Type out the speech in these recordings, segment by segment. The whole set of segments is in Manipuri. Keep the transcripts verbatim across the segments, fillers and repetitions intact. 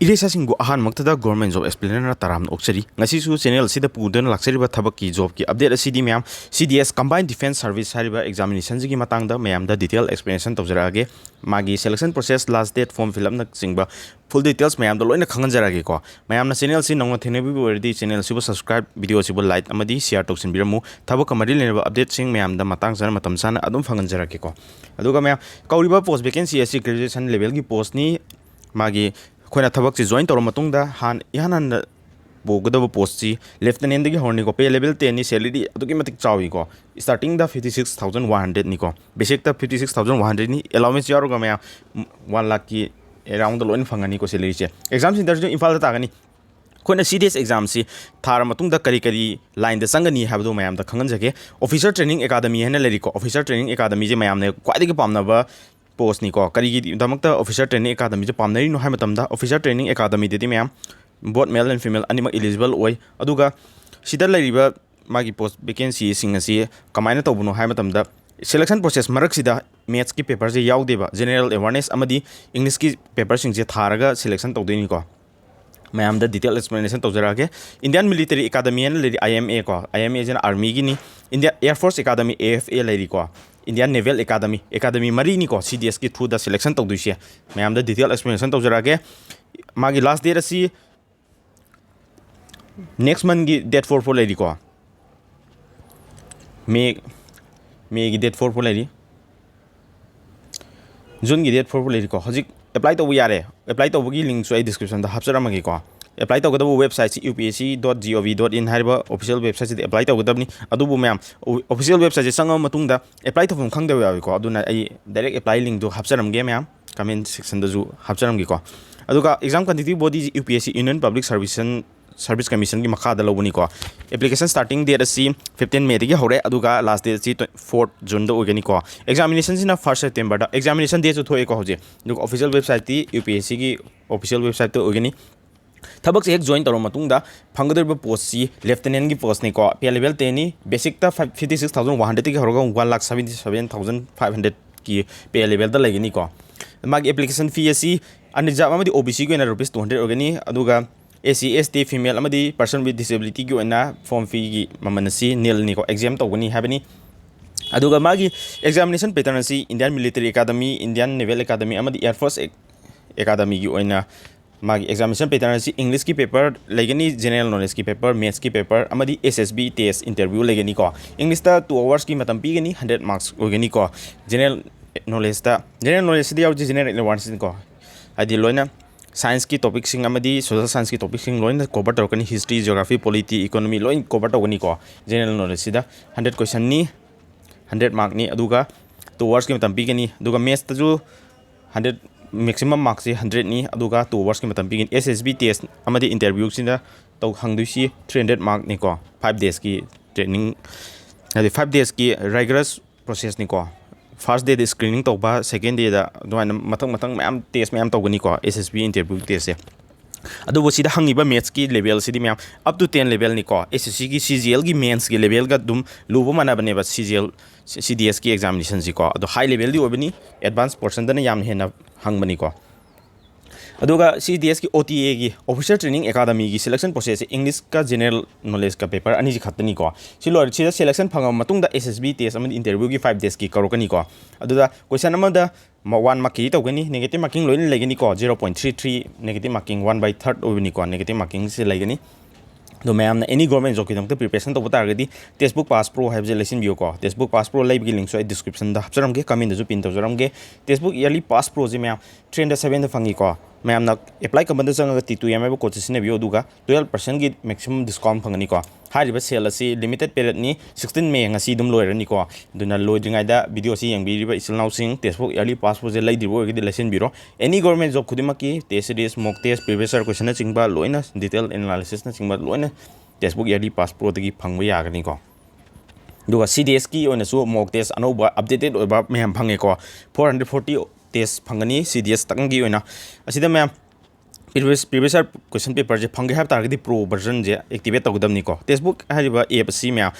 ꯏꯔꯩꯁꯥꯁꯤꯡꯕꯨ ꯑꯍꯥꯟꯕꯃꯛꯇꯗ Government Job Explainerꯅ ꯇꯔꯥꯝꯅ ꯑꯣꯛꯆꯔꯤ꯫ ꯉꯁꯤꯁꯨ channel ꯑꯁꯤꯗ ꯄꯨꯗꯨꯅ ꯂꯥꯛꯆꯔꯤꯕ ꯊꯕꯛꯀꯤ jobꯀꯤ update ꯑꯁꯤꯗꯤ ꯃꯌꯥꯝ C D S Combined Defence Service ꯍꯥꯏꯔꯤꯕ examinationꯁꯤꯒꯤ ꯃꯇꯥꯡꯗ ꯃꯌꯥꯝꯗ detail explanation ꯇꯧꯖꯔꯛꯑꯒꯦ꯫ ꯃꯥꯒꯤ selection process, last date, form fill upꯅꯆꯤꯡꯕ full details ꯃꯌꯥꯝꯗꯣ ꯂꯣꯏꯅ ꯈꯪꯍꯟꯖꯔꯛꯑꯒꯦꯀꯣ꯫ ꯃꯌꯥꯝꯅ channel ꯑꯁꯤ ꯅꯧꯅ ꯊꯦꯡꯅꯕꯤꯕ ꯑꯣꯏꯔꯗꯤ channel ꯑꯁꯤꯕꯨ subscribe, video ꯑꯁꯤꯕꯨ like ꯑꯃꯗꯤ share ꯇꯧꯁꯤꯟꯕꯤꯔꯝꯃꯨ꯫ ꯊꯕꯛꯀ ꯃꯔꯤ ꯂꯩꯅꯕ updateꯁꯤꯡ ꯃꯌꯥꯝꯗ ꯃꯇꯥꯡ ꯆꯥꯅ ꯃꯇꯝ ꯆꯥꯅ ꯑꯗꯨꯝ ꯐꯪꯍꯟꯖꯔꯛꯀꯦꯀꯣ꯫ ꯑꯗꯨꯒ ꯃꯌꯥꯝ, ꯀꯧꯔꯤꯕ post vacancy ꯑꯁꯤ graduation levelꯒꯤ postꯅꯤ꯫ ꯃꯥꯒꯤ ꯑꯩꯈꯣꯏꯅ ꯊꯕꯛꯁꯤ join ꯇꯧꯔ ꯃꯇꯨꯡꯗ ꯍꯥꯟ-, ꯏꯍꯥꯟ ꯍꯥꯟꯅ ꯄꯨꯒꯗꯕ postꯁꯤ lieutenantꯗꯒꯤ ꯍꯧꯔꯅꯤꯀꯣ꯫ Pay level tenꯅꯤ, salaryꯗꯤ ꯑꯗꯨꯛꯀꯤ ꯃꯇꯤꯛ ꯆꯥꯎꯏꯀꯣ꯫ Startingꯗ fifty six thousand one hundredꯅꯤꯀꯣ꯫ Basicꯇ fifty six thousand one hundredꯅꯤ, allowance ꯌꯥꯎꯔꯒ ꯃꯌꯥꯝ one lakhꯀꯤ aroundꯗ ꯂꯣꯏꯅ ꯐꯪꯒꯅꯤꯀꯣ salaryꯁꯦ꯫ Exam centreꯁꯨ ꯏꯝꯐꯥꯜꯗ ꯇꯥꯒꯅꯤ꯫ ꯑꯩꯈꯣꯏꯅ C D S examꯁꯤ ꯊꯥꯔ ꯃꯇꯨꯡꯗ ꯀꯔꯤ ꯀꯔꯤ lineꯗ ꯆꯪꯒꯅꯤ ꯍꯥꯏꯕꯗꯨ ꯃꯌꯥꯝꯗ ꯈꯪꯍꯟꯖꯒꯦ꯫ Officer Training Academy ꯍꯥꯏꯅ ꯂꯩꯔꯤꯀꯣ꯫ Officer Training Academyꯁꯦ ꯃꯌꯥꯝꯅ ꯈ꯭ꯋꯥꯏꯗꯒꯤ ꯄꯥꯝꯅꯕ postꯅꯤꯀꯣ꯫ ꯀꯔꯤꯒꯤꯗꯃꯛꯇ Officer Training Academyꯁꯦ ꯄꯥꯝꯅꯔꯤꯅꯣ ꯍꯥꯏꯕ ꯃꯇꯝꯗ, Officer Training Academyꯗꯗꯤ ꯃꯌꯥꯝ both male and female ꯑꯅꯤꯃꯛ eligible ꯑꯣꯏ꯫ ꯑꯗꯨꯒ ꯁꯤꯗ ꯂꯩꯔꯤꯕ ꯃꯥꯒꯤ post vacancyꯁꯤꯡ ꯑꯁꯤ ꯀꯃꯥꯏꯅ ꯇꯧꯕꯅꯣ ꯍꯥꯏꯕ ꯃꯇꯝꯗ, selection process ꯃꯔꯛꯁꯤꯗ mathsꯀꯤ paperꯁꯦ ꯌꯥꯎꯗꯦꯕ, general awareness ꯑꯃꯗꯤ Englishꯀꯤ paperꯁꯤꯡꯁꯦ ꯊꯥꯔꯒ selection ꯇꯧꯗꯣꯏꯅꯤꯀꯣ꯫ ꯃꯌꯥꯝꯗ detail explanation ꯇꯧꯖꯔꯛꯑꯒꯦ꯫ Indian Military Academy ꯍꯥꯏꯅ ꯂꯩꯔꯤ, I M A ꯀꯣ, I M A ꯁꯤꯅ armyꯒꯤꯅꯤ꯫ India Air Force Academy, A F A ꯂꯩꯔꯤꯀꯣ꯫ Indian Naval Academy, academy ꯃꯔꯤꯅꯤꯀꯣ C D Sꯀꯤ throughꯗ selection ꯇꯧꯗꯣꯏꯁꯦ꯫ ꯃꯌꯥꯝꯗ detail explanation ꯇꯧꯖꯔꯛꯑꯒꯦ꯫ ꯃꯥꯒꯤ last date ꯑꯁꯤ next monthꯀꯤ date four ꯐꯥꯎ ꯂꯩꯔꯤꯀꯣ꯫ May, Mayꯒꯤ date four ꯐꯥꯎ ꯂꯩꯔꯤ꯫ Juneꯒꯤ date four ꯐꯥꯎ ꯂꯩꯔꯤꯀꯣ꯫ ꯍꯧꯖꯤꯛ apply ꯇꯧꯕ ꯌꯥꯔꯦ꯫ Apply ꯇꯧꯕꯒꯤ linkꯁꯨ ꯑꯩ descriptionꯗ ꯍꯥꯞꯆꯔꯝꯃꯒꯦꯀꯣ꯫ Apply ꯇꯧꯒꯗꯕ websiteꯁꯤ U P S C dot G O V dot in ꯍꯥꯏꯔꯤꯕ official websiteꯁꯤꯗ apply ꯇꯧꯒꯗꯕꯅꯤ꯫ ꯑꯗꯨꯕꯨ ꯃꯌꯥꯝ, official websiteꯁꯦ ꯆꯪꯉꯕ ꯃꯇꯨꯡꯗ apply ꯇꯧꯐꯝ ꯈꯪꯗꯕ ꯌꯥꯎꯏꯀꯣ꯫ ꯑꯗꯨꯅ ꯑꯩ direct apply linkꯇꯨ ꯍꯥꯞꯆꯔꯝꯒꯦ ꯃꯌꯥꯝ, comment sectionꯗꯁꯨ ꯍꯥꯞꯆꯔꯝꯒꯦꯀꯣ꯫ ꯑꯗꯨꯒ exam conducting bodyꯁꯤ U P S C, Union Public Service, Service Commissionꯒꯤ ꯃꯈꯥꯗ ꯂꯧꯕꯅꯤꯀꯣ꯫ Application starting date ꯑꯁꯤ fifteen Mayꯗꯒꯤ ꯍꯧꯔꯦ, ꯑꯗꯨꯒ last date ꯑꯁꯤ fourth Juneꯗ ꯑꯣꯏꯒꯅꯤꯀꯣ꯫ Examinationꯁꯤꯅ first Septemberꯗ꯫ Examination dateꯁꯨ ꯊꯣꯛꯑꯦꯀꯣ ꯍꯧꯖꯤꯛ꯫ ꯑꯗꯨꯒ official websiteꯇꯤ U P S Cꯒꯤ official websiteꯇ ꯑꯣꯏꯒꯅꯤ꯫ ꯊꯕꯛꯁꯦ ꯍꯦꯛ join ꯇꯧꯔꯕ ꯃꯇꯨꯡꯗ ꯐꯪꯒꯗꯧꯔꯤꯕ postꯁꯤ lieutenantꯒꯤ postꯅꯤꯀꯣ꯫ Pay level tenꯅꯤ, basicꯇ fifty six thousand one hundredꯇꯒꯤ ꯍꯧꯔꯒ one lakh seventy seven thousand five hundredꯀꯤ pay levelꯗ ꯂꯩꯒꯅꯤꯀꯣ꯫ ꯃꯥꯒꯤ application fee ꯑꯁꯤ unreserved ꯑꯃꯗꯤ ꯑꯣ ꯕꯤ ꯁꯤꯒꯤ ꯑꯣꯏꯅ ꯔꯨꯄꯤꯁ ꯇꯨ ꯍꯟꯗ꯭ꯔꯦꯗ ꯑꯣꯏꯒꯅꯤ꯫ ꯑꯗꯨꯒ ꯑꯦꯁ ꯁꯤ, ꯑꯦꯁ ꯇꯤ, ꯐꯤꯃꯦꯜ ꯑꯃꯗꯤ ꯄꯔꯁꯟ ꯋꯤꯠ ꯗꯤꯁꯦꯕꯤꯂꯤꯇꯤꯒꯤ ꯑꯣꯏꯅ ꯐꯣꯔꯝ ꯐꯤꯒꯤ ꯃꯃꯜ ꯑꯁꯤ ꯅꯤꯜꯅꯤꯀꯣ, ꯑꯦꯛꯖꯦꯝ ꯇꯧꯒꯅꯤ ꯍꯥꯏꯕꯅꯤ꯫ ꯑꯗꯨꯒ ꯃꯥꯒꯤ ꯑꯦꯛꯖꯥꯃꯤꯅꯦꯁꯟ ꯄꯦꯇꯔꯟ ꯑꯁꯤ Indian Military academy, Indian naval academy ꯑꯃꯗꯤ ꯑꯦꯌꯔ ꯐꯣꯔꯁ ꯑꯦꯀꯥꯗꯃꯤꯒꯤ ꯑꯣꯏꯅ ꯃꯥꯒꯤ ꯑꯦꯛꯖꯥꯃꯤꯅꯦꯁꯟ ꯄꯦꯇꯔꯟ ꯑꯁꯤ ꯏꯪꯂꯤꯁꯀꯤ ꯄꯦꯄꯔ ꯂꯩꯒꯅꯤ, ꯖꯦꯅꯔꯦꯜ ꯅꯣꯂꯦꯖꯀꯤ ꯄꯦꯄꯔ, ꯃꯦꯠꯁꯀꯤ ꯄꯦꯄꯔ ꯑꯃꯗꯤ ꯑꯦꯁ ꯑꯦꯁ ꯕꯤ ꯇꯦꯁ ꯏꯟꯇꯔꯚ꯭ꯌꯨ ꯂꯩꯒꯅꯤꯀꯣ꯫ ꯏꯪꯂꯤꯁꯇ ꯇꯨ ꯑꯋꯥꯔꯁꯀꯤ ꯃꯇꯝ ꯄꯤꯒꯅꯤ, ꯍꯟꯗ꯭ꯔꯦꯗ ꯃꯥꯔꯛꯁ ꯑꯣꯏꯒꯅꯤꯀꯣ꯫ ꯖꯦꯅꯔꯦꯜ ꯅꯣꯂꯦꯖꯇ, ꯖꯦꯅꯔꯦꯜ ꯅꯣꯂꯦꯖꯁꯤꯗ ꯌꯥꯎꯔꯤꯁꯦ ꯖꯦꯅꯔꯦꯜ ꯑꯦꯋꯥꯔꯅꯦꯁꯅꯤꯀꯣ, ꯍꯥꯏꯗꯤ ꯂꯣꯏꯅ ꯁꯥꯏꯟꯁꯀꯤ ꯇꯣꯄꯤꯛꯁꯤꯡ ꯑꯃꯗꯤ ꯁꯣꯁꯦꯜ ꯁꯥꯏꯟꯁꯀꯤ ꯇꯣꯄꯤꯛꯁꯤꯡ ꯂꯣꯏꯅ ꯀꯣꯚꯔ ꯇꯧꯔꯛꯀꯅꯤ꯫ ꯍꯤꯁꯇ꯭ꯔꯤ, ꯖꯤꯑꯣꯒ꯭ꯔꯥꯐꯤ, ꯄꯣꯂꯤꯇꯤ, ꯏꯀꯣꯅꯣꯃꯤ ꯂꯣꯏꯅ ꯀꯣꯚꯔ ꯇꯧꯒꯅꯤꯀꯣ꯫ ꯖꯦꯅꯔꯦꯜ ꯅꯣꯂꯦꯖꯁꯤꯗ ꯍꯟꯗ꯭ꯔꯦꯗ ꯀꯣꯏꯁꯟꯅꯤ, ꯍꯟꯗ꯭ꯔꯦꯗ ꯃꯥꯔꯛꯅꯤ, ꯑꯗꯨꯒ ꯇꯨ ꯑꯋꯥꯔꯁꯀꯤ ꯃꯇꯝ ꯄꯤꯒꯅꯤ꯫ ꯑꯗꯨꯒ ꯃꯦꯠꯁꯇꯁꯨ ꯍꯟꯗ꯭ꯔꯦꯗ, ꯃꯦꯛꯁꯤꯃꯝ ꯃꯥꯔꯛꯁꯤ ꯍꯟꯗ꯭ꯔꯦꯗꯅꯤ, ꯑꯗꯨꯒ ꯇꯨ ꯑꯋꯥꯔꯁꯀꯤ ꯃꯇꯝ ꯄꯤꯒꯅꯤ꯫ ꯑꯦꯁ ꯑꯦꯁ ꯕꯤ ꯇꯦꯁ ꯑꯃꯗꯤ ꯏꯟꯇꯔꯚ꯭ꯌꯨꯁꯤꯗ ꯇꯧ ꯍꯪꯗꯣꯏꯁꯤ ꯊ꯭ꯔꯤ ꯍꯟꯗ꯭ꯔꯦꯗ ꯃꯥꯔꯛꯅꯤꯀꯣ꯫ ꯐꯥꯏꯚ ꯗꯦꯖꯀꯤ ꯇ꯭ꯔꯦꯅꯤꯡ, ꯍꯥꯏꯗꯤ ꯐꯥꯏꯚ ꯗꯦꯖꯀꯤ ꯔꯥꯏꯒꯔꯁ ꯄ꯭ꯔꯣꯁꯦꯁꯅꯤꯀꯣ꯫ ꯐꯥꯔꯁ ꯗꯦꯗ ꯁ꯭ꯀ꯭ꯔꯤꯅꯤꯡ ꯇꯧꯕ, ꯁꯦꯀꯦꯟ ꯗꯦꯗ ꯑꯗꯨꯃꯥꯏꯅ ꯃꯊꯪ ꯃꯊꯪ ꯃꯌꯥꯝ ꯇꯦꯁ ꯃꯌꯥꯝ ꯇꯧꯒꯅꯤꯀꯣ, ꯑꯦꯁ ꯑꯦꯁ ꯕꯤ ꯏꯟꯇꯔꯚ꯭ꯌꯨ ꯇꯦꯁꯁꯦ꯫ ꯑꯗꯨꯕꯨ ꯁꯤꯗ ꯍꯪꯉꯤꯕ ꯃꯦꯠꯁꯀꯤ ꯂꯦꯚꯦꯜꯁꯤꯗꯤ ꯃꯌꯥꯝ ꯑꯞ ꯇꯨ ꯇꯦꯟ ꯂꯦꯚꯦꯜꯅꯤꯀꯣ꯫ ꯑꯦꯁ ꯑꯦꯁ ꯁꯤꯒꯤ ꯁꯤ ꯖꯤ ꯑꯦꯜꯒꯤ ꯃꯦꯟꯁꯀꯤ ꯂꯦꯚꯦꯜꯒ ꯑꯗꯨꯝ ꯂꯨꯕ ꯃꯥꯟꯅꯕꯅꯦꯕ꯫ ꯁꯤ ꯖꯤ ꯑꯦꯜ, ꯁꯤ ꯗꯤ ꯑꯦꯁꯀꯤ ꯑꯦꯛꯖꯥꯃꯤꯅꯦꯁꯟꯁꯤꯀꯣ꯫ ꯑꯗꯣ ꯍꯥꯏ ꯂꯦꯚꯦꯜꯗꯤ ꯑꯣꯏꯕꯅꯤ, ꯑꯦꯗꯚꯥꯟꯁ ꯄꯣꯔꯁꯟꯗꯅ ꯌꯥꯝ ꯍꯦꯟꯅ ꯍꯪꯕꯅꯤꯀꯣ꯫ ꯑꯗꯨꯒ ꯁꯤ ꯗꯤ ꯑꯦꯁꯀꯤ ꯑꯣ ꯇꯤ ꯑꯦꯒꯤ, ꯑꯣꯐꯤꯁꯔ ꯇ꯭ꯔꯦꯅꯤꯡ ꯑꯦꯀꯥꯗꯃꯤꯒꯤ ꯁꯦꯂꯦꯛꯁꯟ ꯄ꯭ꯔꯣꯁꯦꯁꯁꯦ ꯏꯪꯂꯤꯁꯀ ꯖꯦꯅꯔꯦꯜ ꯅꯣꯂꯦꯖꯀ ꯄꯦꯄꯔ ꯑꯅꯤꯁꯤ ꯈꯛꯇꯅꯤꯀꯣ꯫ ꯁꯤ ꯂꯣꯏꯔ-, ꯁꯤꯗ ꯁꯦꯂꯦꯛꯁꯟ ꯐꯪꯉꯕ ꯃꯇꯨꯡꯗ ꯑꯦꯁ ꯑꯦꯁ ꯕꯤ ꯇꯦꯁ ꯑꯃꯗꯤ ꯏꯟꯇꯔꯚ꯭ꯌꯨꯒꯤ ꯐꯥꯏꯚ ꯗꯦꯖꯀꯤ ꯀꯧꯔꯛꯀꯅꯤꯀꯣ꯫ ꯑꯗꯨꯗ ꯀꯣꯏꯁꯟ ꯑꯃꯗ ꯃ-, ꯋꯥꯟ ꯃꯥꯔꯛꯀꯤ ꯇꯧꯒꯅꯤ, ꯅꯦꯒꯦꯇꯤꯚ ꯃꯥꯔꯀꯤꯡ ꯂꯣꯏꯅ ꯂꯩꯒꯅꯤꯀꯣ꯫ Zero point three three negative marking, one by third ꯑꯣꯏꯕꯅꯤꯀꯣ ꯅꯦꯒꯦꯇꯤꯚ ꯃꯥꯔꯀꯤꯡꯁꯦ ꯂꯩꯒꯅꯤ꯫ ꯑꯗꯣ ꯃꯌꯥꯝꯅ ꯑꯦꯅꯤ ꯒꯣꯔꯃꯦꯟ ꯖꯣꯕꯀꯤꯗꯃꯛꯇ ꯄ꯭ꯔꯤꯄꯦꯔꯦꯁꯟ ꯇꯧꯕ ꯇꯥꯔꯒꯗꯤ ꯇꯦꯛꯁꯕꯨꯛ ꯄꯥꯁ ꯄ꯭ꯔꯣ ꯍꯥꯏꯕꯁꯦ ꯂꯩꯁꯤꯟꯕꯤꯌꯨꯀꯣ꯫ ꯇꯦꯛꯁꯕꯨꯛ ꯄꯥꯁ ꯄ꯭ꯔꯣ ꯂꯩꯕꯒꯤ ꯂꯤꯡꯁꯨ ꯑꯩ ꯗꯤꯁꯀ꯭ꯔꯤꯞꯁꯟꯗ ꯍꯥꯞꯆꯔꯝꯒꯦ, ꯀꯃꯦꯟꯗꯁꯨ ꯄꯤꯟ ꯇꯧꯖꯔꯝꯒꯦ꯫ ꯇꯦꯛꯁꯕꯨꯛ ꯏꯌꯔꯂꯤ ꯄꯥꯁ ꯄ꯭ꯔꯣꯁꯦ ꯃꯌꯥꯝ ꯊ꯭ꯔꯤ ꯍꯟꯗ꯭ꯔꯦꯗ ꯁꯕꯦꯟꯗ ꯐꯪꯉꯤꯀꯣ꯫ ꯃꯌꯥꯝꯅ ꯑꯦꯄ꯭ꯂꯥꯏ ꯀꯝꯕꯗ ꯆꯪꯉꯒ ꯇꯤ ꯇꯨ ꯑꯦꯝ ꯍꯥꯏꯕ ꯀꯣꯗꯁꯦ ꯁꯤꯖꯤꯟꯅꯕꯤꯌꯨ, ꯑꯗꯨꯒ ꯇꯨꯌꯦꯜꯞ ꯄꯥꯔꯁꯦꯟꯒꯤ ꯃꯦꯛꯁꯤꯃꯝ ꯗꯤꯁꯀꯥꯎꯟ ꯐꯪꯒꯅꯤꯀꯣ꯫ ꯍꯥꯏꯔꯤꯕ ꯁꯦꯜ ꯑꯁꯤ ꯂꯤꯃꯤꯇꯦꯠ ꯄꯦꯔꯦꯠꯅꯤ, ꯁꯤꯛꯁꯇꯤꯟ ꯃꯦ ꯉꯁꯤ ꯑꯗꯨꯝ ꯂꯣꯏꯔꯅꯤꯀꯣ꯫ ꯑꯗꯨꯅ ꯂꯣꯏꯗ꯭ꯔꯤꯉꯩꯗ ꯚꯤꯗꯤꯑꯣ ꯑꯁꯤ ꯌꯦꯡꯕꯤꯔꯤꯕ ꯏꯆꯤꯜ ꯏꯅꯥꯎꯁꯤꯡ, ꯇꯦꯛꯁꯕꯨꯛ ꯏꯌꯔꯂꯤ ꯄꯥꯁ ꯄ꯭ꯔꯣꯁꯦ ꯂꯩꯗ꯭ꯔꯤꯕ ꯑꯣꯏꯔꯒꯗꯤ ꯂꯩꯁꯤꯟꯕꯤꯔꯣ꯫ ꯑꯦꯅꯤ ꯒꯣꯔꯃꯦꯟ ꯖꯣꯕ ꯈꯨꯗꯤꯡꯃꯛꯀꯤ ꯇꯦꯁ ꯁꯤꯔꯤꯁ, ꯃꯣꯛ ꯇꯦꯁ, ꯄ꯭ꯔꯤꯚꯤꯌꯁ ꯏꯌꯔ ꯀꯣꯏꯁꯟꯅꯆꯤꯡꯕ ꯂꯣꯏꯅ, ꯗꯤꯇꯦꯜ ꯑꯦꯅꯥꯂꯤꯁꯤꯁꯅꯆꯤꯡꯕ ꯂꯣꯏꯅ ꯇꯦꯛꯁꯕꯨꯛ ꯏꯌꯔꯂꯤ ꯄꯥꯁ ꯄ꯭ꯔꯣꯗꯒꯤ ꯐꯪꯕ ꯌꯥꯒꯅꯤꯀꯣ꯫ ꯑꯗꯨꯒ ꯁꯤ ꯗꯤ ꯑꯦꯁꯀꯤ ꯑꯣꯏꯅꯁꯨ ꯃꯣꯛ ꯇꯦꯁ ꯑꯅꯧꯕ ꯑꯞꯗꯦꯇꯦꯠ ꯑꯣꯏꯕ ꯃꯌꯥꯝ ꯐꯪꯉꯦꯀꯣ꯫ ꯐꯣꯔ ꯍꯟꯗ꯭ꯔꯦꯗ ꯐꯣꯔꯇꯤ ꯇꯦꯁ ꯐꯪꯒꯅꯤ ꯁꯤ ꯗꯤ ꯑꯦꯁꯇꯪꯒꯤ ꯑꯣꯏꯅ꯫ ꯑꯁꯤꯗ ꯃꯌꯥꯝ ꯄ꯭ꯔꯤꯚꯤꯌꯁ, ꯄ꯭ꯔꯤꯚꯤꯌꯁ ꯏꯌꯔ ꯀꯣꯏꯁꯟ ꯄꯦꯄꯔꯁꯦ ꯐꯪꯒꯦ ꯍꯥꯏꯕ ꯇꯥꯔꯒꯗꯤ ꯄ꯭ꯔꯣ ꯚꯔꯖꯟꯁꯦ ꯑꯦꯛꯇꯤꯚꯦꯠ ꯇꯧꯒꯗꯕꯅꯤꯀꯣ꯫ ꯇꯦꯛꯁꯕꯨꯛ ꯍꯥꯏꯔꯤꯕ ꯑꯦꯞ ꯑꯁꯤ ꯃꯌꯥꯝ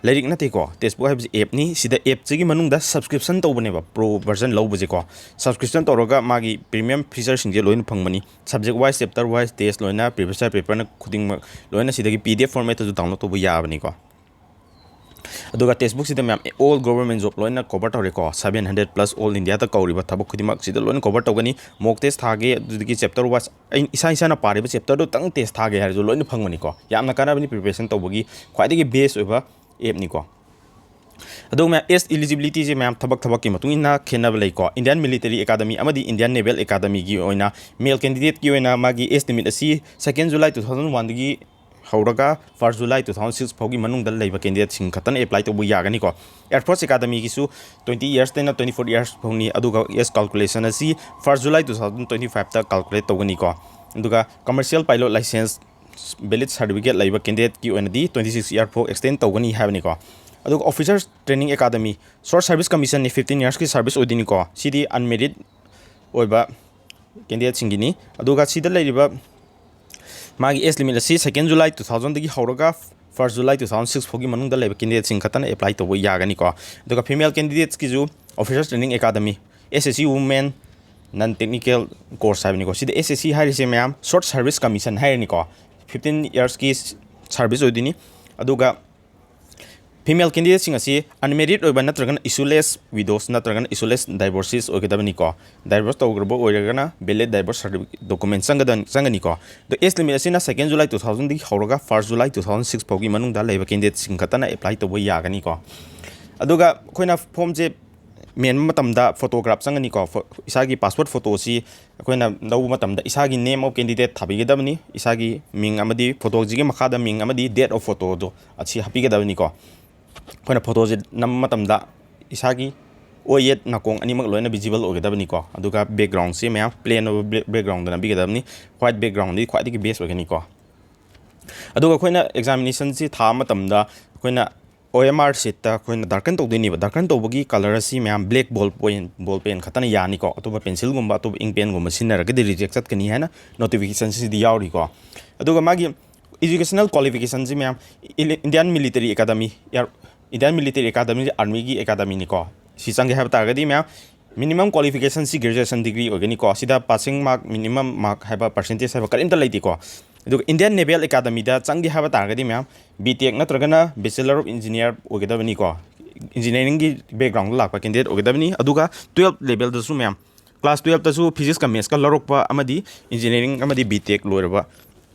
ꯂꯥꯏꯔꯤꯛ ꯅꯠꯇꯦꯀꯣ, ꯇꯦꯛꯁꯕꯨꯛ ꯍꯥꯏꯕꯁꯤ ꯑꯦꯞꯅꯤ꯫ ꯁꯤꯗ ꯑꯦꯞꯁꯤꯒꯤ ꯃꯅꯨꯡꯗ ꯁꯕꯁꯀ꯭ꯔꯤꯞꯁꯟ ꯇꯧꯕꯅꯦꯕ, ꯄ꯭ꯔꯣ ꯚꯔꯖꯟ ꯂꯧꯕꯁꯦꯀꯣ꯫ ꯁꯕꯁꯀ꯭ꯔꯤꯞꯁꯟ ꯇꯧꯔꯒ ꯃꯥꯒꯤ ꯄ꯭ꯔꯤꯃꯤꯌꯝ ꯐꯤꯆꯔꯁꯤꯡꯁꯦ ꯂꯣꯏꯅ ꯐꯪꯕꯅꯤ꯫ Subject wise, chapter wise, test ꯂꯣꯏꯅ, ꯄ꯭ꯔꯤꯚꯤꯌꯁ ꯌꯔ ꯄꯦꯄꯔꯅ ꯈꯨꯗꯤꯡꯃꯛ ꯂꯣꯏꯅ ꯁꯤꯗꯒꯤ ꯄꯤ ꯗꯤ ꯑꯦꯐ ꯐꯣꯔꯃꯦꯠꯇꯁꯨ ꯗꯥꯎꯟꯂꯣꯗ ꯇꯧꯕ ꯌꯥꯕꯅꯤꯀꯣ꯫ ꯑꯗꯨꯒ ꯇꯦꯛꯁꯕꯨꯛꯁꯤꯗ ꯃꯌꯥꯝ ꯑꯣꯜ ꯒꯣꯕꯔꯃꯦꯟ ꯖꯣꯕ ꯂꯣꯏꯅ ꯀꯣꯚꯔ ꯇꯧꯔꯦꯀꯣ꯫ ꯁꯚꯦꯟ ꯍꯟꯗ꯭ꯔꯦꯠ ꯄ꯭ꯂꯁ ꯑꯣꯜ ꯏꯟꯗꯤꯌꯥꯗ ꯀꯧꯔꯤꯕ ꯊꯕꯛ ꯈꯨꯗꯤꯡꯃꯛ ꯁꯤꯗ ꯂꯣꯏꯅ ꯀꯣꯚꯔ ꯇꯧꯒꯅꯤ꯫ ꯃꯣꯛ ꯇꯦꯁ ꯊꯥꯒꯦ, ꯑꯗꯨꯗꯒꯤ ꯆꯦꯞꯇꯔ ꯋꯥꯏꯁ, ꯑꯩ ꯏꯁꯥ ꯏꯁꯥꯅ ꯄꯥꯔꯤꯕ ꯆꯦꯞꯇꯔꯗꯨꯇꯪ ꯇꯦꯁ ꯊꯥꯒꯦ ꯍꯥꯏꯔꯁꯨ ꯂꯣꯏꯅ ꯐꯪꯕꯅꯤꯀꯣ꯫ ꯌꯥꯝꯅ ꯀꯥꯟꯅꯕꯅꯤ, ꯄ꯭ꯔꯤꯄꯦꯔꯦꯁꯟ ꯇꯧꯕꯒꯤ ꯈ꯭ꯋꯥꯏꯗꯒꯤ ꯕꯦꯁ ꯑꯣꯏꯕ ꯑꯦꯞꯅꯤꯀꯣ꯫ ꯑꯗꯨꯒ ꯃꯌꯥꯝ ꯑꯦꯖ ꯏꯂꯤꯖꯤꯕꯤꯂꯤꯇꯤꯁꯦ ꯃꯌꯥꯝ ꯊꯕꯛ ꯊꯕꯛꯀꯤ ꯃꯇꯨꯡ ꯏꯟꯅ ꯈꯦꯠꯅꯕ ꯂꯩꯀꯣ꯫ ꯏꯟꯗꯤꯌꯥꯟ ꯃꯤꯂꯤꯇꯔꯤ ꯑꯦꯀꯥꯗꯃꯤ ꯑꯃꯗꯤ ꯏꯟꯗꯤꯌꯥꯟ ꯅꯦꯚꯦꯜ ꯑꯦꯀꯥꯗꯃꯤꯒꯤ ꯑꯣꯏꯅ ꯃꯦꯜ ꯀꯦꯟꯗꯤꯗꯦꯠꯀꯤ ꯑꯣꯏꯅ ꯃꯥꯒꯤ ꯑꯦꯖ ꯂꯤꯃꯤꯠ ꯑꯁꯤ ꯁꯦꯀꯦꯟ ꯖꯨꯂꯥꯏ ꯇꯨ ꯊꯥꯎꯖꯟ ꯋꯥꯟꯗꯒꯤ ꯍꯧꯔꯒ first July two thousand six ꯐꯥꯎꯒꯤ ꯃꯅꯨꯡꯗ ꯂꯩꯕ ꯀꯦꯟꯗꯤꯗꯦꯠꯁꯤꯡ ꯈꯛꯇꯅ ꯑꯦꯄ꯭ꯂꯥꯏ ꯇꯧꯕ ꯌꯥꯒꯅꯤꯀꯣ꯫ ꯑꯦꯌꯔꯐꯣꯔꯁ ꯑꯦꯀꯥꯗꯃꯤꯒꯤꯁꯨ ꯇ꯭ꯋꯦꯟꯇꯤ ꯏꯌꯔꯁꯇꯩꯅ ꯇ꯭ꯋꯦꯟꯇꯤ ꯐꯣꯔ ꯏꯌꯔꯁ ꯐꯥꯎꯅꯤ꯫ ꯑꯗꯨꯒ ꯑꯦꯖ ꯀꯥꯜꯀꯨꯂꯦꯁꯟ ꯑꯁꯤ first July two thousand twenty ꯐꯥꯏꯚꯇ ꯀꯥꯜꯀꯨꯂꯦꯠ ꯇꯧꯒꯅꯤꯀꯣ꯫ ꯑꯗꯨꯒ commercial pilot licence valid certificate ꯂꯩꯕ ꯀꯦꯟꯗꯤꯗꯦꯠꯀꯤ ꯑꯣꯏꯅꯗꯤ ꯇ꯭ꯋꯦꯟꯇꯤ ꯁꯤꯛꯁ ꯏꯌꯔ ꯐꯥꯎ ꯑꯦꯛꯁꯇꯦꯟ ꯇꯧꯒꯅꯤ ꯍꯥꯏꯕꯅꯤꯀꯣ꯫ ꯑꯗꯨꯒ officer training academy, short service ꯀꯃꯤꯁꯟꯅꯤ, ꯐꯤꯐꯇꯤꯟ ꯏꯌꯔꯁꯀꯤ ꯁꯥꯔꯚꯤꯁ ꯑꯣꯏꯗꯣꯏꯅꯤꯀꯣ꯫ ꯁꯤꯗꯤ ꯑꯟꯃꯦꯔꯤꯠ ꯑꯣꯏꯕ ꯀꯦꯟꯗꯤꯗꯦꯠꯁꯤꯡꯒꯤꯅꯤ꯫ ꯑꯗꯨꯒ ꯁꯤꯗ ꯂꯩꯔꯤꯕ ꯃꯥꯒꯤ ꯑꯦꯖ ꯂꯤꯃꯤꯠ ꯑꯁꯤ ꯁꯦꯀꯦꯟ ꯖꯨꯂꯥꯏ ꯇꯨ ꯊꯥꯎꯖꯟꯗꯒꯤ ꯍꯧꯔꯒ first July two thousand six ꯐꯥꯎꯒꯤ ꯃꯅꯨꯡꯗ ꯂꯩꯕ ꯀꯦꯟꯗꯤꯗꯦꯠꯁꯤꯡ ꯈꯛꯇꯅ ꯑꯦꯄ꯭ꯂꯥꯏ ꯇꯧꯕ ꯌꯥꯒꯅꯤꯀꯣ꯫ ꯑꯗꯨꯒ ꯐꯤꯃꯦꯜ ꯀꯦꯟꯗꯤꯗꯦꯠꯁꯀꯤꯁꯨ ꯑꯣꯐꯤꯁꯔ ꯇ꯭ꯔꯦꯅꯤꯡ ꯑꯦꯀꯥꯗꯃꯤ, ꯑꯦꯁ ꯑꯦꯁ ꯁꯤ ꯋꯨꯃꯦꯟ ꯅꯟ ꯇꯦꯛꯅꯤꯀꯦꯜ ꯀꯣꯔꯁ ꯍꯥꯏꯕꯅꯤꯀꯣ꯫ ꯁꯤꯗ ꯑꯦꯁ ꯑꯦꯁ ꯁꯤ ꯍꯥꯏꯔꯤꯁꯦ ꯃꯌꯥꯝ ꯁꯣꯔꯠ ꯁꯥꯔꯚꯤꯁ ꯀꯃꯤꯁꯟ ꯍꯥꯏꯔꯅꯤꯀꯣ꯫ ꯐꯤꯐꯇꯤꯟ ꯏꯌꯔꯁꯀꯤ ꯁꯥꯔꯚꯤꯁ ꯑꯣꯏꯗꯣꯏꯅꯤ꯫ ꯑꯗꯨꯒ ꯐꯤꯃꯦꯜ ꯀꯦꯟꯗꯤꯗꯦꯠꯁꯤꯡ ꯑꯁꯤ ꯑꯟꯃꯦꯔꯤꯠ ꯑꯣꯏꯕ ꯅꯠꯇ꯭ꯔꯒꯅ ꯏꯁꯨꯂꯦꯁ ꯋꯤꯗꯣꯁ ꯅꯠꯇ꯭ꯔꯒꯅ ꯏꯁꯨꯂꯦꯁ ꯗꯥꯏꯚꯣꯔꯁꯤꯁ ꯑꯣꯏꯒꯗꯕꯅꯤꯀꯣ꯫ ꯗꯥꯏꯚꯣꯔꯁ ꯇꯧꯈ꯭ꯔꯕ ꯑꯣꯏꯔꯒꯅ ꯚꯦꯂꯤꯠ ꯗꯥꯏꯚꯣꯔꯁ ꯁꯥꯔꯇꯤꯐꯤꯀꯦꯠ ꯗꯣꯀꯨꯃꯦꯟ ꯆꯪꯒꯗ-, ꯆꯪꯒꯅꯤꯀꯣ꯫ ꯑꯗꯣ ꯑꯦꯖ ꯂꯤꯃꯤꯠ ꯑꯁꯤꯅ ꯁꯦꯀꯦꯟ ꯖꯨꯂꯥꯏ ꯇꯨ ꯊꯥꯎꯖꯟꯗꯒꯤ ꯍꯧꯔꯒ first July two thousand six ꯐꯥꯎꯒꯤ ꯃꯅꯨꯡꯗ ꯂꯩꯕ ꯀꯦꯟꯗꯤꯗꯦꯠꯁꯤꯡ ꯈꯛꯇꯅ ꯑꯦꯄ꯭ꯂꯥꯏ ꯇꯧꯕ ꯌꯥꯒꯅꯤꯀꯣ꯫ ꯑꯗꯨꯒ ꯑꯩꯈꯣꯏꯅ ꯐꯣꯝꯁꯦ ꯃꯦꯟꯕ ꯃꯇꯝꯗ ꯐꯣꯇꯣꯒ꯭ꯔꯥꯐ ꯆꯪꯒꯅꯤꯀꯣ꯫ ꯐꯣ-, ꯏꯁꯥꯒꯤ ꯄꯥꯁꯄꯣꯔꯠ ꯐꯣꯇꯣꯁꯤ ꯑꯩꯈꯣꯏꯅ ꯂꯧꯕ ꯃꯇꯝꯗ ꯏꯁꯥꯒꯤ name of candidate ꯊꯥꯕꯤꯒꯗꯕꯅꯤ꯫ ꯏꯁꯥꯒꯤ ꯃꯤꯡ ꯑꯃꯗꯤ ꯐꯣꯇꯣꯁꯤꯒꯤ ꯃꯈꯥꯗ ꯃꯤꯡ ꯑꯃꯗꯤ date of photoꯗꯣ ꯑꯁꯤ ꯍꯥꯞꯄꯤꯒꯗꯕꯅꯤꯀꯣ꯫ ꯑꯩꯈꯣꯏꯅ ꯐꯣꯇꯣꯁꯦ ꯅꯝꯕ ꯃꯇꯝꯗ ꯏꯁꯥꯒꯤ ꯑꯣꯏ ꯌꯦꯠ ꯅꯥꯀꯣꯡ ꯑꯅꯤꯃꯛ ꯂꯣꯏꯅ ꯚꯤꯖꯤꯕꯜ ꯑꯣꯏꯒꯗꯕꯅꯤꯀꯣ꯫ ꯑꯗꯨꯒ ꯕꯦꯛꯒ꯭ꯔꯥꯎꯟꯁꯤ ꯃꯌꯥꯝ ꯄ꯭ꯂꯦꯟ ꯑꯣꯏꯕ ꯕꯦꯛꯒ꯭ꯔꯥꯎꯟꯗ ꯅꯝꯕꯤꯒꯗꯕꯅꯤ꯫ ꯋꯥꯏꯠ ꯕꯦꯛꯒ꯭ꯔꯥꯎꯟꯗꯤ ꯈ꯭ꯋꯥꯏꯗꯒꯤ ꯕꯦꯁ ꯑꯣꯏꯒꯅꯤꯀꯣ꯫ ꯑꯗꯨꯒ ꯑꯩꯈꯣꯏꯅ ꯑꯦꯛꯖꯥꯃꯤꯅꯦꯁꯟꯁꯤ ꯊꯥꯕ ꯃꯇꯝꯗ ꯑꯩꯈꯣꯏꯅ ꯑꯣ ꯑꯦꯝ ꯑꯥꯔ ꯁꯤꯠꯇ ꯑꯩꯈꯣꯏꯅ ꯗꯥꯔꯀꯟ ꯇꯧꯗꯣꯏꯅꯦꯕ꯫ ꯗꯥꯔꯀꯟ ꯇꯧꯕꯒꯤ ꯀꯂꯔ ꯑꯁꯤ ꯃꯌꯥꯝ ꯕ꯭ꯂꯦꯛ ꯕꯣꯜ ꯄꯦꯟ, ꯕꯣꯜ ꯄꯦꯟ ꯈꯛꯇꯅ ꯌꯥꯅꯤꯀꯣ꯫ ꯑꯇꯣꯞꯄ ꯄꯦꯟꯁꯤꯜꯒꯨꯝꯕ, ꯑꯇꯣꯞꯄ ꯏꯪ ꯄꯦꯟꯒꯨꯝꯕ ꯁꯤꯖꯤꯟꯅꯔꯒꯗꯤ ꯔꯤꯖꯦꯛ ꯆꯠꯀꯅꯤ ꯍꯥꯏꯅ ꯅꯣꯇꯤꯐꯤꯀꯦꯁꯟꯁꯤꯗꯤ ꯌꯥꯎꯔꯤꯀꯣ꯫ ꯑꯗꯨꯒ ꯃꯥꯒꯤ Educational qualificationꯁꯤ ꯃꯌꯥꯝ, Indian Military Academy, Indian Military Academy, Armyꯒꯤ academyꯅꯤꯀꯣ꯫ ꯁꯤ ꯆꯪꯒꯦ ꯍꯥꯏꯕ ꯇꯥꯔꯒꯗꯤ ꯃꯌꯥꯝ, minimum qualificationꯁꯤ graduation degree ꯑꯣꯏꯒꯅꯤꯀꯣ꯫ ꯁꯤꯗ passing mark, minimum mark ꯍꯥꯏꯕ, percentage ꯍꯥꯏꯕ ꯀꯔꯤꯝꯇ ꯂꯩꯇꯦꯀꯣ꯫ ꯑꯗꯨꯒ Indian Naval Academyꯗ ꯆꯪꯒꯦ ꯍꯥꯏꯕ ꯇꯥꯔꯒꯗꯤ ꯃꯌꯥꯝ, B Tech ꯅꯠꯇ꯭ꯔꯒꯅ Bachelor of Engineer ꯑꯣꯏꯒꯗꯕꯅꯤꯀꯣ꯫ Engineeringꯒꯤ backgroundꯗ ꯂꯥꯛꯄ candidate ꯑꯣꯏꯒꯗꯕꯅꯤ꯫ ꯑꯗꯨꯒ twelve levelꯗꯁꯨ ꯃꯌꯥꯝ, class twelveꯇꯁꯨ Physicsꯀ Mathsꯀ ꯂꯧꯔꯛꯄ ꯑꯃꯗꯤ Engineering ꯑꯃꯗꯤ B Tech ꯂꯣꯏꯔꯕ,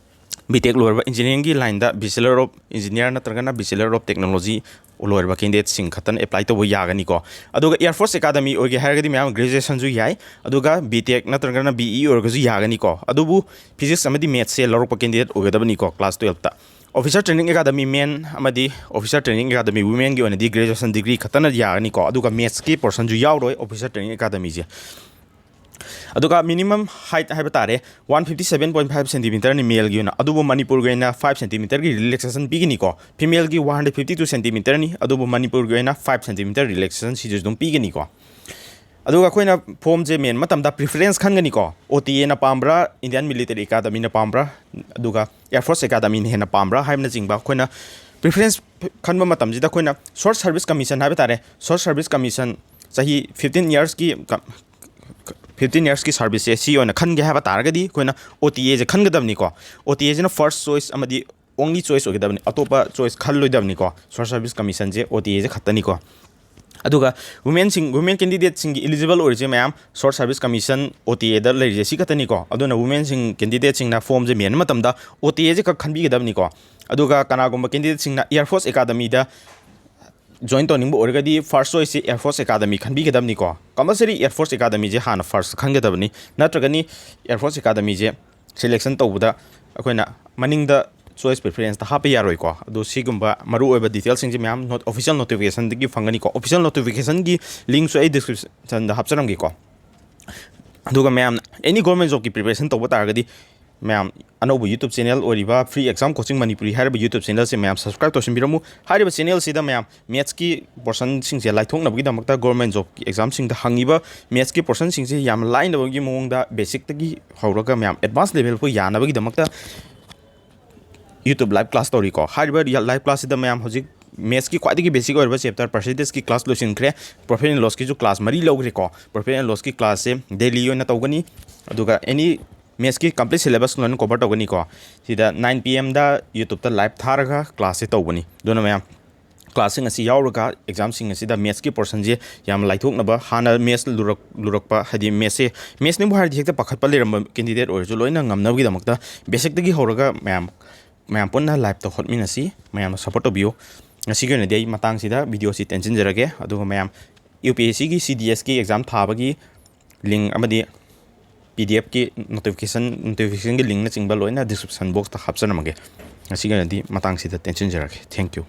B Tech ꯂꯣꯏꯔꯕ, Engineeringꯒꯤ lineꯗ Bachelor of Engineer ꯅꯠꯇ꯭ꯔꯒꯅ Bachelor of Technology ꯂꯣꯏꯔꯕ candidateꯁꯤꯡ ꯈꯛꯇꯅ apply ꯇꯧꯕ ꯌꯥꯒꯅꯤꯀꯣ꯫ ꯑꯗꯨꯒ Air Force Academy ꯑꯣꯏꯒꯦ ꯍꯥꯏꯔꯒꯗꯤ ꯃꯌꯥꯝ, graduationꯁꯨ ꯌꯥꯏ, ꯑꯗꯨꯒ B Tech ꯅꯠꯇ꯭ꯔꯒꯅ B E ꯑꯣꯏꯔꯒꯁꯨ ꯌꯥꯒꯅꯤꯀꯣ꯫ ꯑꯗꯨꯕꯨ Physics ꯑꯃꯗꯤ Mathsꯁꯦ ꯂꯧꯔꯛꯄ candidate ꯑꯣꯏꯒꯗꯕꯅꯤꯀꯣ class twelveꯇ꯫ Officer Training Academy men ꯑꯃꯗꯤ Officer Training Academy womenꯒꯤ ꯑꯣꯏꯅꯗꯤ graduation degree ꯈꯛꯇꯅ ꯌꯥꯒꯅꯤꯀꯣ꯫ ꯑꯗꯨꯒ Mathsꯀꯤ portionꯁꯨ ꯌꯥꯎꯔꯣꯏ Officer Training Academyꯁꯦ꯫ ꯑꯗꯨꯒ minimum height ꯍꯥꯏꯕ ꯇꯥꯔꯦ, one fifty seven point five centimeterꯅꯤ maleꯒꯤ ꯑꯣꯏꯅ, ꯑꯗꯨꯕꯨ ꯃꯅꯤꯄꯨꯔꯒꯤ ꯑꯣꯏꯅ five centimeterꯒꯤ relaxation ꯄꯤꯒꯅꯤꯀꯣ꯫ Femaleꯒꯤ one hundred fifty two centimeterꯅꯤ, ꯑꯗꯨꯕꯨ ꯃꯅꯤꯄꯨꯔꯒꯤ ꯑꯣꯏꯅ five centimeter relaxation ꯁꯤꯁꯨ ꯑꯗꯨꯝ ꯄꯤꯒꯅꯤꯀꯣ꯫ ꯑꯗꯨꯒ ꯑꯩꯈꯣꯏꯅ formꯁꯦ ꯃꯦꯟꯕ ꯃꯇꯝꯗ preference ꯈꯟꯒꯅꯤꯀꯣ꯫ OTAꯅ ꯄꯥꯝꯕ꯭ꯔꯥ, Indian Military Academyꯅ ꯄꯥꯝꯕ꯭ꯔꯥ, ꯑꯗꯨꯒ Air Force Academyꯅ ꯍꯦꯟꯅ ꯄꯥꯝꯕ꯭ꯔꯥ ꯍꯥꯏꯕꯅꯆꯤꯡꯕ ꯑꯩꯈꯣꯏꯅ preference ꯈꯟꯕ ꯃꯇꯝꯁꯤꯗ ꯑꯩꯈꯣꯏꯅ Short Service Commission ꯍꯥꯏꯕ ꯇꯥꯔꯦ, Short Service Commission ꯆꯍꯤ fifteen yearsꯀꯤ, fifteen yearsꯀꯤ serviceꯁꯦ ꯁꯤ ꯑꯣꯏꯅ ꯈꯟꯒꯦ ꯍꯥꯏꯕ ꯇꯥꯔꯒꯗꯤ ꯑꯩꯈꯣꯏꯅ OTAꯁꯦ ꯈꯟꯒꯗꯕꯅꯤꯀꯣ꯫ OTAꯁꯤꯅ first choice ꯑꯃꯗꯤ only choice ꯑꯣꯏꯒꯗꯕꯅꯤ, ꯑꯇꯣꯞꯄ choice ꯈꯜꯂꯣꯏꯗꯕꯅꯤꯀꯣ꯫ Short Service Commissionꯁꯦ OTAꯁꯦ ꯈꯛꯇꯅꯤꯀꯣ꯫ ꯑꯗꯨꯒ womenꯁꯤꯡ, women candidateꯁꯤꯡꯒꯤ eligible ꯑꯣꯏꯔꯤꯁꯦ ꯃꯌꯥꯝ Short Service Commission OTAꯗ ꯂꯩꯔꯤꯁꯦ ꯁꯤ ꯈꯛꯇꯅꯤꯀꯣ꯫ ꯑꯗꯨꯅ womenꯁꯤꯡ candidateꯁꯤꯡꯅ formꯁꯦ ꯃꯦꯟꯕ ꯃꯇꯝꯗ OTAꯁꯦ ꯈꯛ ꯈꯟꯕꯤꯒꯗꯕꯅꯤꯀꯣ꯫ ꯑꯗꯨꯒ ꯀꯅꯥꯒꯨꯝꯕ candidateꯁꯤꯡꯅ Air Force Academyꯗ join ꯇꯧꯅꯤꯡꯕ ꯑꯣꯏꯔꯒꯗꯤ first choiceꯁꯦ Air Force Academy ꯈꯟꯕꯤꯒꯗꯕꯅꯤꯀꯣ꯫ Compulsory Air Force Academyꯁꯦ ꯍꯥꯟꯅ first ꯈꯟꯒꯗꯕꯅꯤ, ꯅꯠꯇ꯭ꯔꯒꯅꯤ Air Force Academyꯁꯦ selection ꯇꯧꯕꯗ ꯑꯩꯈꯣꯏꯅ ꯃꯅꯤꯡꯗ choice preferenceꯇ ꯍꯥꯞꯄ ꯌꯥꯔꯣꯏꯀꯣ꯫ ꯑꯗꯣ ꯁꯤꯒꯨꯝꯕ ꯃꯔꯨꯑꯣꯏꯕ detailꯁꯤꯡꯁꯦ ꯃꯌꯥꯝ not-, official notificationꯗꯒꯤ ꯐꯪꯒꯅꯤꯀꯣ꯫ Official notificationꯒꯤ linkꯁꯨ ꯑꯩ descriptionꯗ ꯍꯥꯞꯆꯔꯝꯒꯦꯀꯣ꯫ ꯑꯗꯨꯒ ꯃꯌꯥꯝ any government jobꯀꯤ preparation ꯇꯧꯕ ꯇꯥꯔꯒꯗꯤ ꯃꯌꯥꯝ ꯑꯅꯧꯕ YouTube channel ꯑꯣꯏꯔꯤꯕ Free Exam Coaching Manipuri ꯍꯥꯏꯔꯤꯕ YouTube channelꯁꯦ ꯃꯌꯥꯝ subscribe ꯇꯧꯁꯤꯟꯕꯤꯔꯝꯃꯨ꯫ ꯍꯥꯏꯔꯤꯕ channelꯁꯤꯗ ꯃꯌꯥꯝ mathsꯀꯤ portionꯁꯤꯡꯁꯦ ꯂꯥꯏꯊꯣꯛꯅꯕꯒꯤꯗꯃꯛꯇ government jobꯀꯤ examꯁꯤꯡꯗ ꯍꯪꯉꯤꯕ mathsꯀꯤ portionꯁꯤꯡꯁꯦ ꯌꯥꯝ ꯂꯥꯏꯅꯕꯒꯤ ꯃꯑꯣꯡꯗ basicꯇꯒꯤ ꯍꯧꯔꯒ ꯃꯌꯥꯝ advance level ꯐꯥꯎ ꯌꯥꯅꯕꯒꯤꯗꯃꯛꯇ YouTube live class ꯇꯧꯔꯤꯀꯣ꯫ ꯍꯥꯏꯔꯤꯕ live class ꯁꯤꯗ ꯃꯌꯥꯝ ꯍꯧꯖꯤꯛ maths ꯀꯤ ꯈ꯭ꯋꯥꯏꯗꯒꯤ basic ꯑꯣꯏꯔꯕ chapter percentage ꯀꯤ class ꯂꯣꯏꯁꯤꯟꯈ꯭ꯔꯦ꯫ Profit and loss ꯀꯤꯁꯨ class ꯃꯔꯤ ꯂꯧꯈ꯭ꯔꯦꯀꯣ꯫ Profit and loss ꯀꯤ class ꯁꯦ daily ꯑꯣꯏꯅ ꯇꯧꯒꯅꯤ꯫ ꯑꯗꯨꯒ any maths ꯀꯤ complete syllabus ꯂꯣꯏꯅ cover ꯇꯧꯒꯅꯤꯀꯣ꯫ ꯁꯤꯗ nine P M ꯗ YouTube ꯇ live ꯊꯥꯔꯒ class ꯁꯦ ꯇꯧꯕꯅꯤ꯫ ꯑꯗꯨꯅ ꯃꯌꯥꯝ class ꯁꯤꯡ ꯑꯁꯤ ꯌꯥꯎꯔꯒ exam ꯁꯤꯡ ꯑꯁꯤꯗ maths ꯀꯤ portion ꯁꯦ ꯌꯥꯝ ꯂꯥꯏꯊꯣꯛꯅꯕ, ꯍꯥꯟꯅ maths ꯂꯨꯔꯛ-, ꯂꯨꯔꯛꯄ, ꯍꯥꯏꯗꯤ maths ꯁꯦ, maths ꯅꯤꯕꯨ ꯍꯥꯏꯔꯗꯤ ꯍꯦꯛꯇ ꯄꯥꯈꯠꯄ ꯂꯩꯔꯝꯕ candidate ꯑꯣꯏꯔꯁꯨ ꯂꯣꯏꯅ ꯉꯝꯅꯕꯒꯤꯗꯃꯛꯇ basic ꯇꯒꯤ ꯍꯧꯔꯒ ꯃꯌꯥꯝ, ꯃꯌꯥꯝ ꯄꯨꯟꯅ live ꯇ ꯍꯣꯠꯃꯤꯟꯅꯁꯤ꯫ ꯃꯌꯥꯝꯅ support ꯇꯧꯕꯤꯌꯨ꯫ ꯉꯁꯤꯒꯤ ꯑꯣꯏꯅꯗꯤ ꯑꯩ ꯃꯇꯥꯡꯁꯤꯗ video ꯁꯤ ꯇꯦꯟꯁꯤꯟꯖꯔꯒꯦ꯫ ꯑꯗꯨꯒ ꯃꯌꯥꯝ U P S C ꯒꯤ C D S ꯀꯤ exam ꯊꯥꯕꯒꯤ link ꯑꯃꯗꯤ P D F ꯀꯤ notification, notification ꯒꯤ link ꯅꯆꯤꯡꯕ ꯂꯣꯏꯅ description box ꯇ ꯍꯥꯞꯆꯔꯝꯃꯒꯦ꯫ ꯉꯁꯤꯒꯤ ꯑꯣꯏꯅꯗꯤ ꯃꯇꯥꯡꯁꯤꯗ ꯇꯦꯟꯁꯤꯟꯖꯔꯒꯦ꯫ Thank you꯫